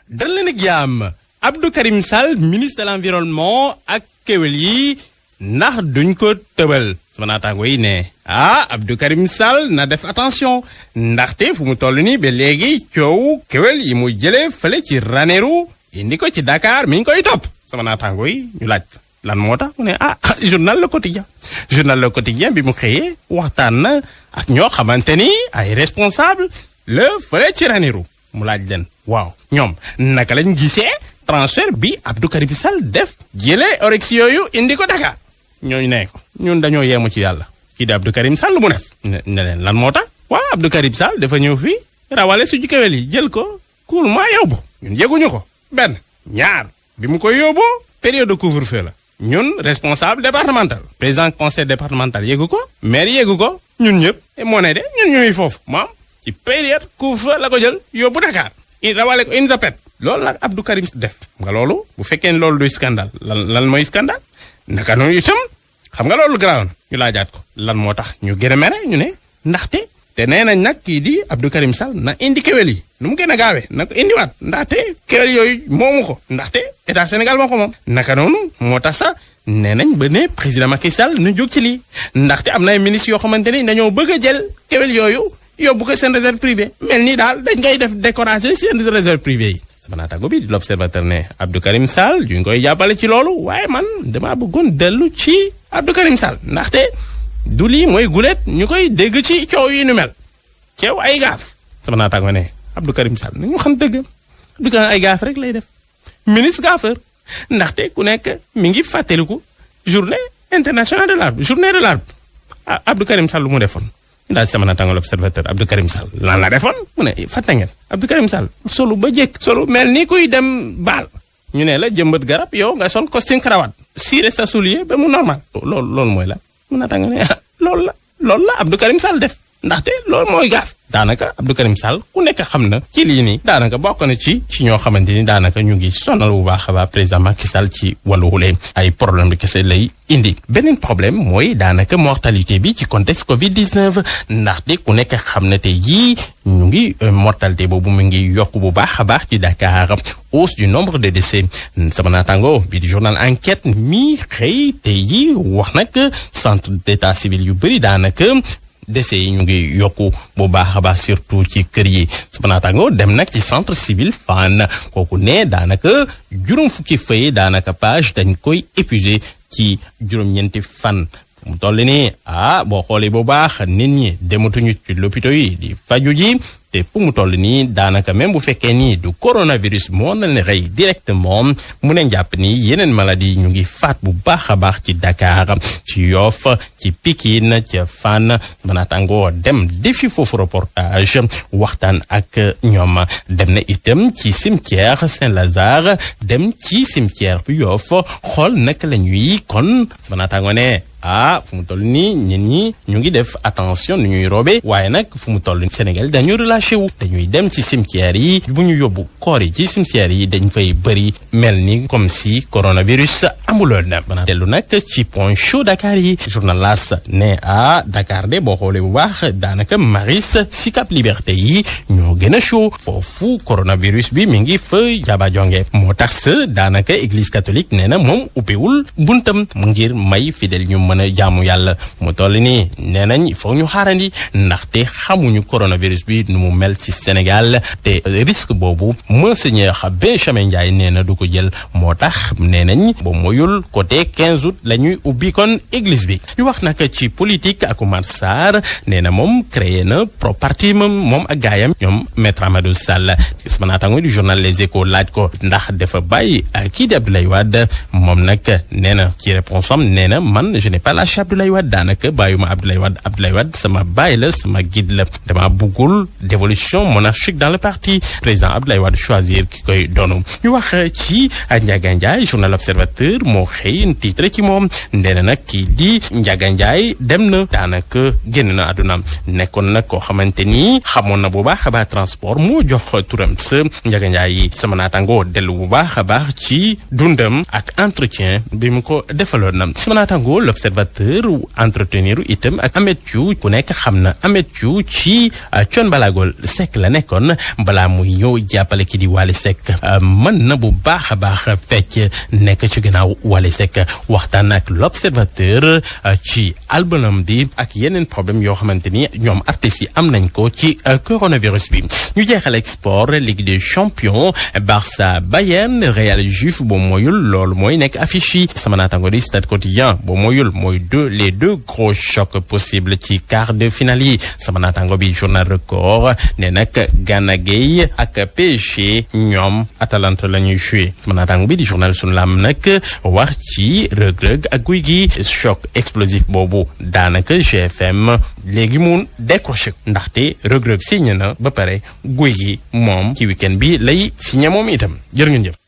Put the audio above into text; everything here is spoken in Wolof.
dal leen ak jàmm Abdou Karim Sall ministre de l'environnement ak kéwél yi ndax duñ ko tëbal sama naataango yi ne Abdou Karim Sall na def attention ndaxte fu mu toll nii ba léegi coow kéwél yi mu jëlee fële ci Ranérou indi ko ci Dakar mi ngi koy topp sama naataango yi ñu laaj lan moo tax mu ne journal Le Quotidien bi mu xëyee waxtaan na ak ñoo xamante ni ay responsable la fële ci Ranérou mu laaj leen waaw ñoom naka lañ gisee transfert bi Abdou Karim Sall def jëlee oryx yooyu indi ko Dakar ñooñu ne ko ñun dañoo yemu ci yàlla kii di Abdou Karim Sall mu def ne leen lan moo tax waaw Abdou Karim Sall dafa ñëw fii rawale suñu kéwél yi jël ko courement yóbbu ñun yëguñu ko benn ñaar bi mu koy yóbbu période de couvre-feu la ñun responsable départemental président conseil départemental yëgu ko maire yëgu ko ñun ñëpp moo ne de ñun ñuy foofu maam ci période couvre-feu la ko jël yóbbu Dakar rawale ko une zapette loolu nag Abdou Karim def nga loolu bu fekkee ne loolu du scandale lan mooy scandale naka noonu itam xam nga loolu garaaw na ñu laajaat ko lan moo tax ñu gën a mere ñu ne ndaxte te nee nañ nag kii di Abdou Karim Sall na indi kéwél yi nu mu gën a gaawee na ko indiwaat ndaxte kéwél yooyu moomu ko ndaxte état Sénégal moo ko moom naka noonu moo tax sax nee nañ ba ne président Macky Sall nu jóg ci lii ndaxte am na ay ministres yoo xamante ni dañoo bëgg a jël kéwél yooyu yóbbu ko seen réserve privée mel ni daal dañ koy def décoration seen réserve privée yi sama naataango bi di l'Observateur ne Abdou Karim Sall ñu ngi koy jàppale ci loolu waaye man damaa bëggoon dellu ci Abdou Karim Sall ndaxte du lii mooy gulet ñu koy dégg ci coow yi nu mel ceew ay gaaf sama naataango ne Abdou Karim Sall nañu xam dëgg Abdou Karim ay gaaf rek lay def ministre gaafeur ndaxte ku nekk mi ngi fàttaliku journée internationale de l'arbre journée de l'arbre Abdou Karim Sall lu mu defoon daal sama naataango l'Observateur Abdou Karim Sall lan la defoon mu ne fàtte ngeen Abdou Karim Sall solu ba jekk solu mel ni kuy dem baal ñu ne la jëmbat garab yow nga sol costume cravate ciré sa soulier ba mu normal loolu mooy la mu naataango ne loolu la Abdou Karim Sall def ndaxte loolu mooy gaaf daanaka Abdou Karim Sall ku nekk xam na ci lii nii daanaka bokk na ci ñoo xamante ni daanaka ñu ngi sonal bu baax a baax président Macky Sall ci wàlluwulee ay problème kese lay indi beneen problème mooy daanaka mortalité bi ci contexte Covid-19 ndaxte ku nekk xam na tey jii ñu ngi mortalité boobu mu ngi yokk bu baax a baax ci Dakar hausse du nombre de décès sama naataango bi di journal Enquête mi xëy tey jii wax nag centre d'état civil yu bëri daanaka décès yi ñu ngi yokku bu baax a baax surtout ci kër yi sama naataango dem nag ci centre civil Fann kooku ne daanaka juróom fukki feuille daanaka page dañ koy épuisé ci juróom-ñeenti fan fu mu toll nii boo xoolee bu baax nit ñi dematuñu ci lopito yi di faju ji te fu mu toll nii daanaka même bu fekkee nii du coronavirus moo na leen rey directement mu ne jàpp ni yeneen maladie ñu ngi faat bu baax a baax ci Dakar ci Yoff ci Pikine ci Fann sama naataango dem defi foofu reportage waxtaan ak ñoom dem na itam ci cimetière Saint-Lazare dem ci cimetière bu Yoff xool naka la ñuy kon sama naataango ne fu mu toll nii nit ñi ñu ngi def attention nu ñuy robe waaye nag fu mu toll Sénégal dañu relâché wu dañuy dem ci cimetière yi bu ñu yóbbu koor yi ci cimetière yi dañ fay bëri mel ni comme si coronavirus amuloon na bana dellu nag ci point chaud Dakar yi journal L'As ne Dakar de boo xoolee bu baax daanaka Maris Sicap Liberté yi ñoo gën a chaud foofu coronavirus bi mi ngi fa jaba jonge moo tax sa daanaka église catholique nee na moom ubbiwul buntam ngir may fidèle ñu mën a jaamu yàlla mu toll nii nee nañ il faut ñu xaarandi ndaxte xamuñu coronavirus bi nu mu mel ci Sénégal te risque boobu monseigneur Benjamin Ndiaye nee na du ko jël moo tax nee nañ ba moyul côté 15 août la ñuy ubbi kon église bi ñu wax nag ci politique ak Oumar Sarr nee na moom créé na pro parti moom ak gaayam ñoom maître Amadou Sall sama naataango du journal Les Échos laaj ko ndax dafa bàyyi kii di Abdoulaye Wade moom nag nee na ci réponse am nee na man je n'ai pas lâché Abdoulaye Wade daanaka bàyyuma Abdoulaye Wade sama baay la sama guide la dama bëggul dévolution monarchique dans le parti président Abdoulaye Wade choisir ki koy doonu ñu wax ci Ndiaga Ndiaye journal Observateur moo xëy titre ci moom ndeena nag kii di Ndiaga Ndiaye dem na daanaka génn na àdduna nekkoon nag koo xamante ni xamoon na bu baax a baax transport moo jox turam sa Ndiaga Ndiaye sama naataango dellu bu baax a baax ci dundam ak entretien bi mu ko defaloon na sama naataango l'observateur entretenir itam ak Ameth Thiou ku nekk xam na Ameth Thiou ci Thione Ballago Seck la nekkoon balaa muy ñëw jàppale ki di Wally Seck mën na bu baax a baax fecc nekk ci gannaaw Wally Seck waxtaan ak l'observateur ci album bi ak yeneen problème yoo xamante ni ñoom artistes yi am nañ ko ci coronavirus bi ñu jeexal ak sport Ligue des champions Barça Bayern Real Juve boo mooyul loolu mooy nekk affiche yi sama naataango di Stade Quotidien boo mooyul mooy les deux gros chocs possibles ci quart de finale yi sama naataango bi journal Record ne nag Gana Gueye ak PSG ñoom Atalanta la ñuy joué sama naataango bi di journal Sunu Lamb nag wax ci Reug Reug ak Gouye Gui choc explosif boobu daanaka GFM léegi mu décroché ndaxte Reug Reug signé na ba pare Gouye Gui moom ci week-end bi lay signé moom itam jërë ngeen jëf